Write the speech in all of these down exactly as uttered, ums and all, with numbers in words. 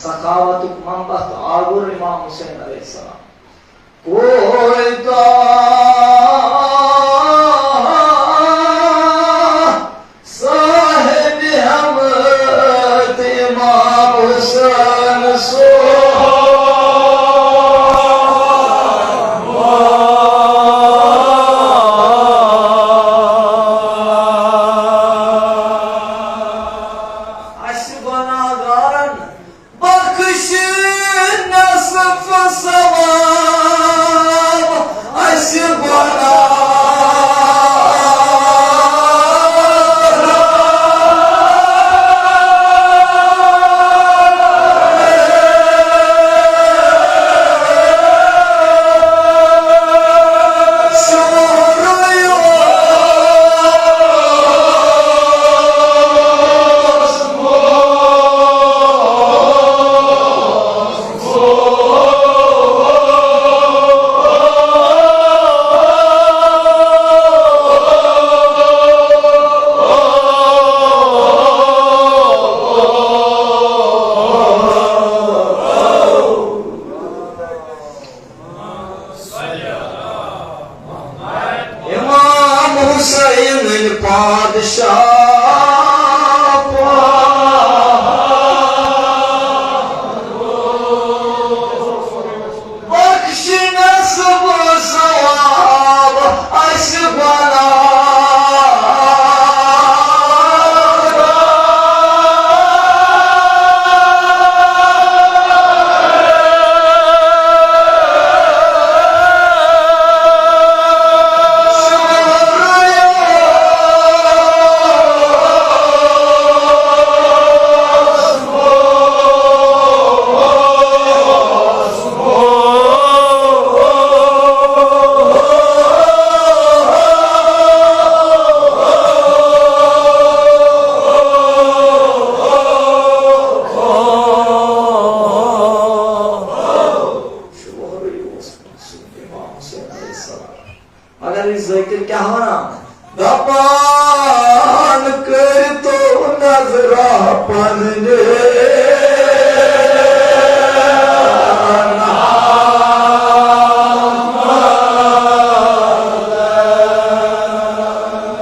سخاوتُک منبع تہٕ آگُر امام حسین علیہ السلام۔ کویتا صاحب ہمت امام حسین سو۔ اسہِ گۄناہگارن بخش نصف ثواب اسہِ گۄناہ۔ امام حسین پادشاہ بخشنس بہٕ ثواب اسہِ بناو۔ مگر یہِ ذٲکِر کیٛاہ وَنان؟ دَپان کٔرۍتو نظرا پننہِ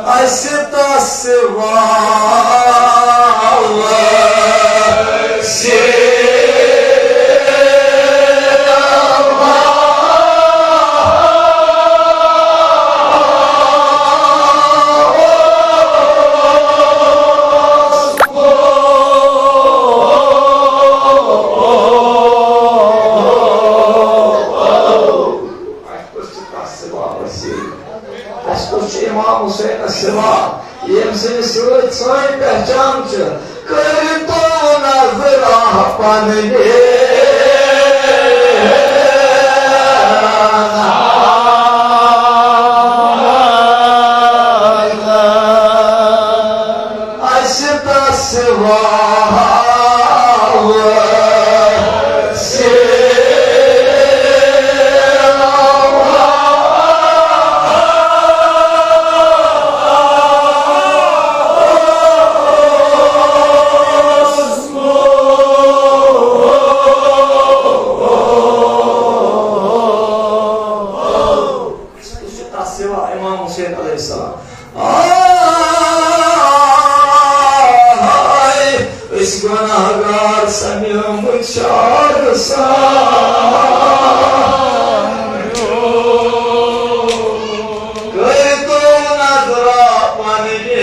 اسہِ تس سوا۔ اَسہِ کُس چھُ امام حسینس سوا؟ ییٚمہِ سٕنٛدِ سۭتۍ سٲنۍ پہچان چھِ۔ کٔرۍتو نظرا پننہِ اسہِ تس سوا۔ أسۍ کُس چھُ تَس سِوا؟ امام حسین علیہ السلام۔ آے، أسۍ گۄناہگار سَمیمٕتۍ شاد سان۔ کٔرۍتو نظرا پننہِ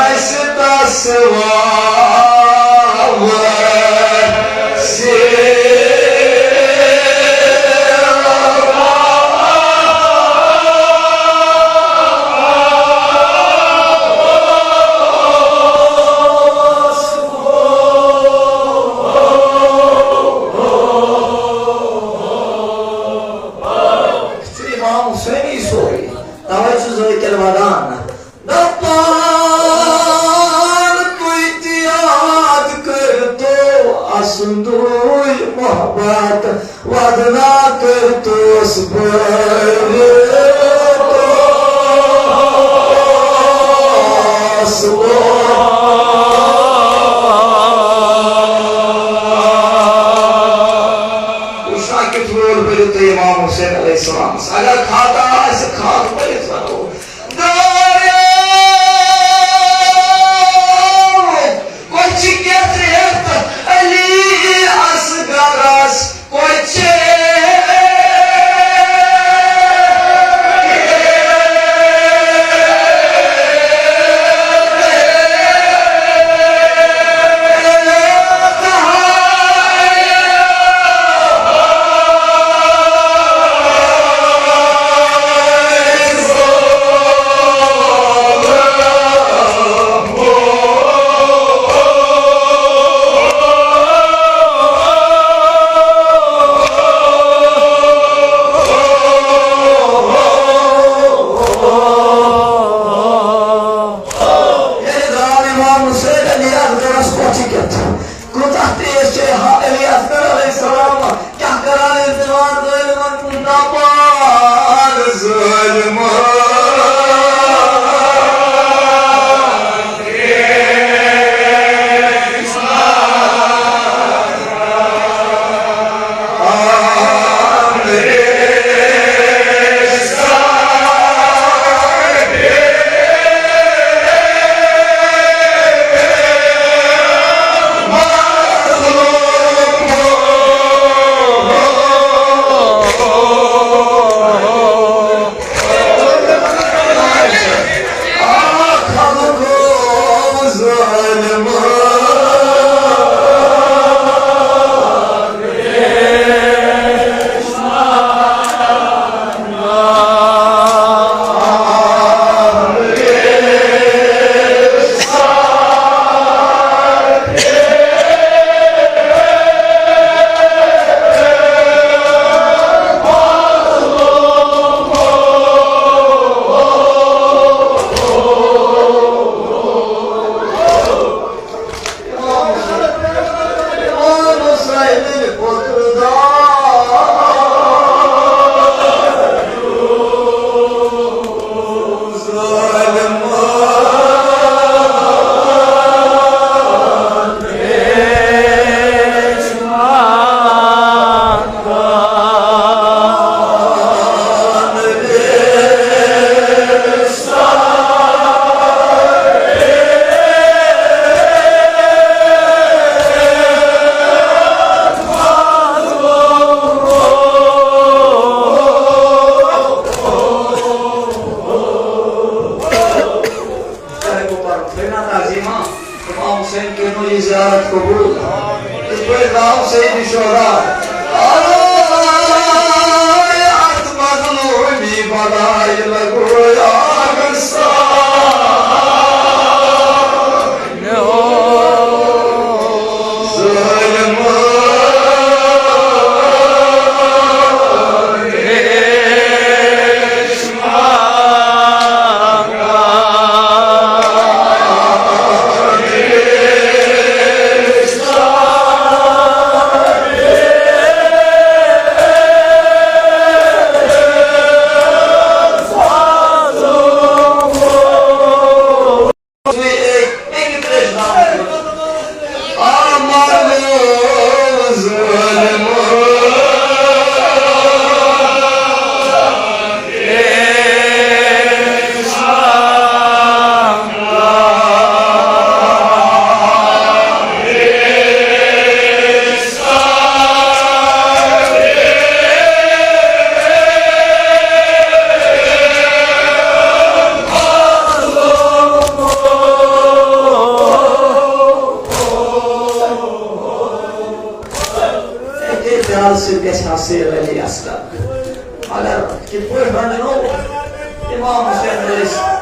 اسہِ تس سوا۔ امام حسینی سورُے، توے چھُ ذٲکِر ودان۔ دپان تُہۍ تہِ یاد کٔرۍتو اسُندُے محبت، ودنا کٔرۍتوس بٲرِتھ۔ اگر خطا آسہِ، خاک پٔرِتھ وَنو۔ دایو، کۄچھِ کیٛاہ ترٛیٚتھ علی اصغرس کۄچھِ۔ ییٚلہِ درٛاو امام حسین علی اصغرس کۄچھِ کیُتھ، کوٗتاہ تیز چھُ ہا علی اصغر علیہ السلام، کیٛاہ کران ٲسۍ دِوان ظٲلمن کُن دپان، ظٲلمو۔ چاہے وہ پرو تھے نا تعظیمہ، امام حسین کے نو یہ زیارت قبول۔ اس پہ نام سید شہدا۔ آئے ات مظلومی بلائی لگو یا گسا۔ احتیاط سۭتۍ گژھِ ہا سیر علی اصغر۔ مگر کِتھ پٲٹھۍ رنٛگنو امام حسین علیہ السلام؟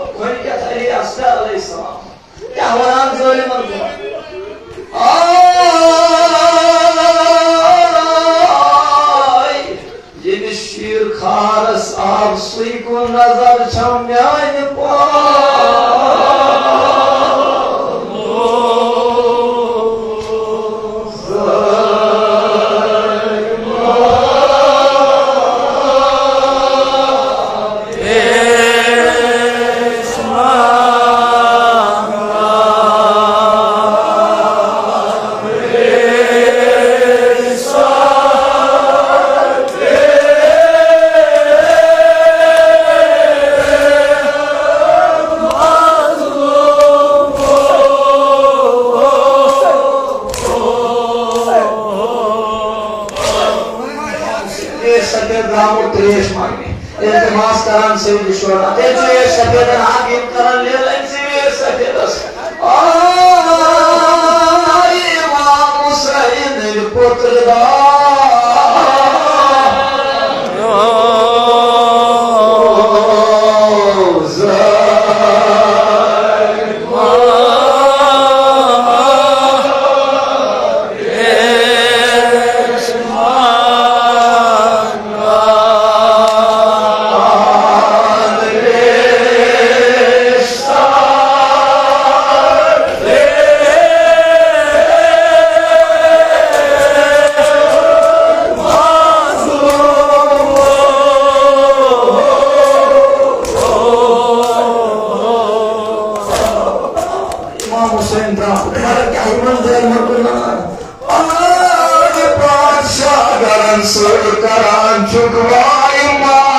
کھٔنۍ کیٛاہ علی اصغر علیہ السلام؟ کیٛاہ وَنان ظٲلمَن کُن؟ آے، ییٚمِس شیٖر خارس آبسٕے کُن نظر چھم میانہِ پاو۔ تیز سفید درامُت تریش منگنہِ۔ التماس کران سید شہدا۔ تیٚلہِ چھُ یہِ سفیدن حق یِم کران لیلہٕ أمۍ سٕے یہِ سفیدس۔ آے امام حسین پُتر دا۔ امام حسین درٛاو، مگر کیٛاہ یِمن ظٲلمن کُن نظر؟ آز پادشاہ گرن سۭتۍ کران چھُکھ وارٕ مارٕ۔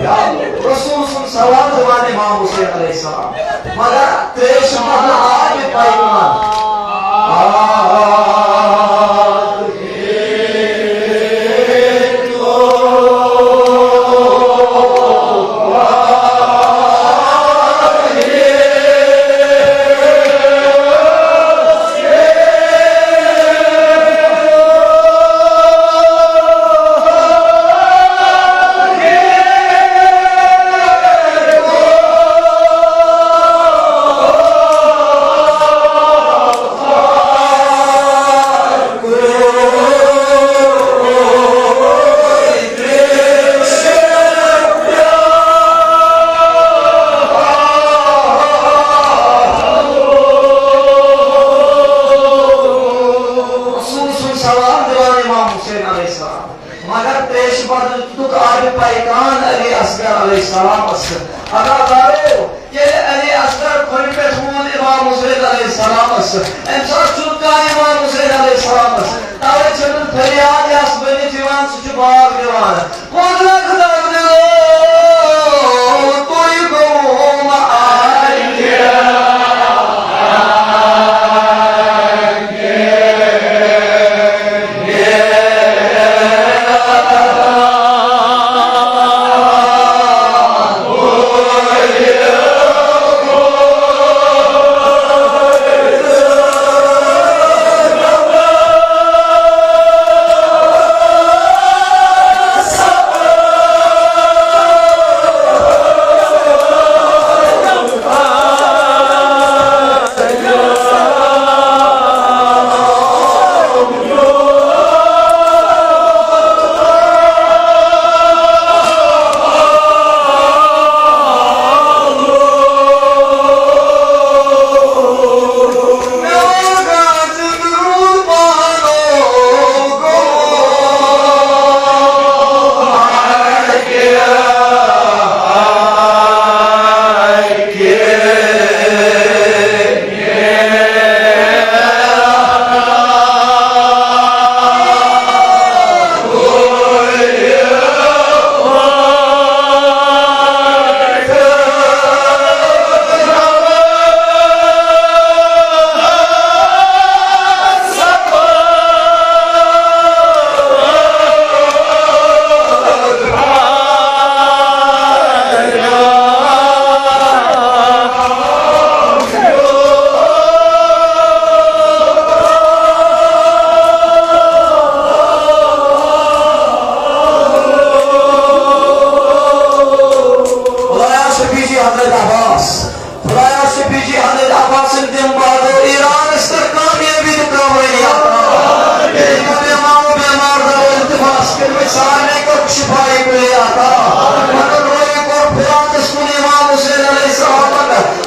رسول سُنٛد سوال دِوان امام حسین علیہ السلام، مگر تریشہِ بدلہٕ آب پیکان۔ رسول سُنٛد سوال دِوان امام حسین علیہ السلام، مگر تریشہِ بدلہٕ دِتُکھ آبِ پیکان علی اصغر علیہ السلامس۔ عزادارو، ییٚلہِ علی اصغر کھۄرِ پٮ۪ٹھ ووت امام حسین علیہ السلامس، امہِ ساتہٕ چھُنہٕ کانٛہہ امام حسین علیہ السلامس، توے چھُنہٕ فریاد یس ؤنِتھ یِوان، سُہ چھُ باغ دِوان۔ قدرت دَرد لو، تُہۍ گوٚو مےٚ آیہِ۔ خدایا شفیع جی حضرت عباس، خدایا شفیع جی حضرت عباس سٕنٛدۍ تِم بہادر ایرانس تہٕ کامیٲبی تہٕ کامرٲنی عطا۔ بیٚیہِ یِمن بیمارو بیمار دوا التفاس کٔرمٕتۍ سارنٕے کٔرٕکھ شفایہِ کُلی عطا۔ مگر رویہِ کوٚر فراتس کُن امام حسین علیہ السلامن۔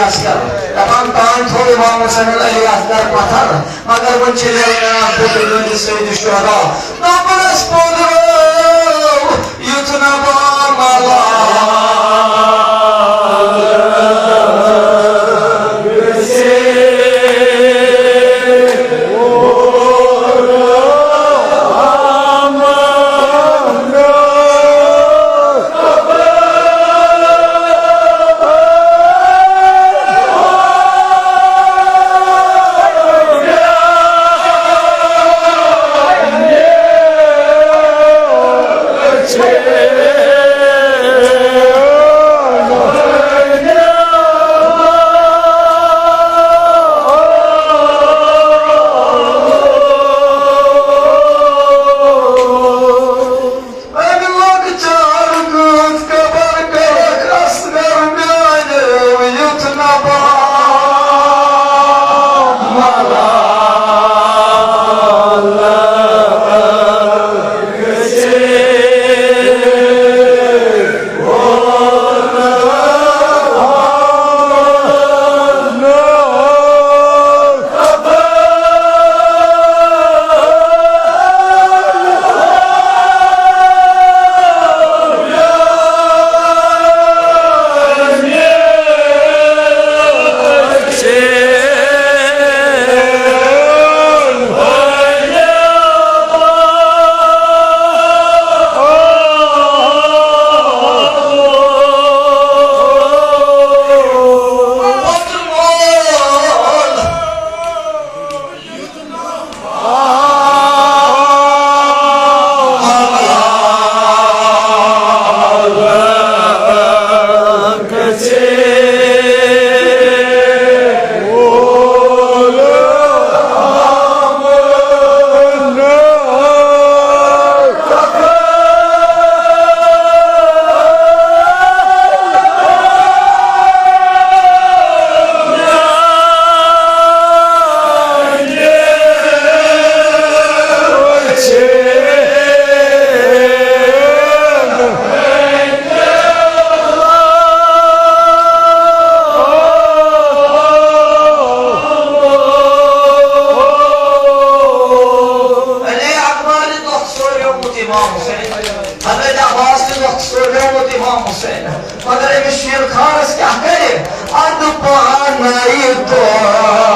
اصغر۔ دپان تانۍ تھوٚو امام حسین علی اصغر پتھر، مگر وۄنۍ چھِ لیلہٕ کران بُتھ گٔنٛڈِتھ سید شہدا۔ دپان ٲسۍ پوٚدرو یُتھ نہ باملا۔ امہِ لۄکچار کۭژ قدر کٔرٕکھ اصغر میانیو، یُتھ نہ بہٕ ملال گژھِ۔ علی اکبر دۄہ سوریومُت امام حسین، حضرت عباس تہِ دۄہ سوریومُت امام حسین، مگر أمِس شیر خانس کیٛاہ کرِ؟ ادٕ پانَے دۄہ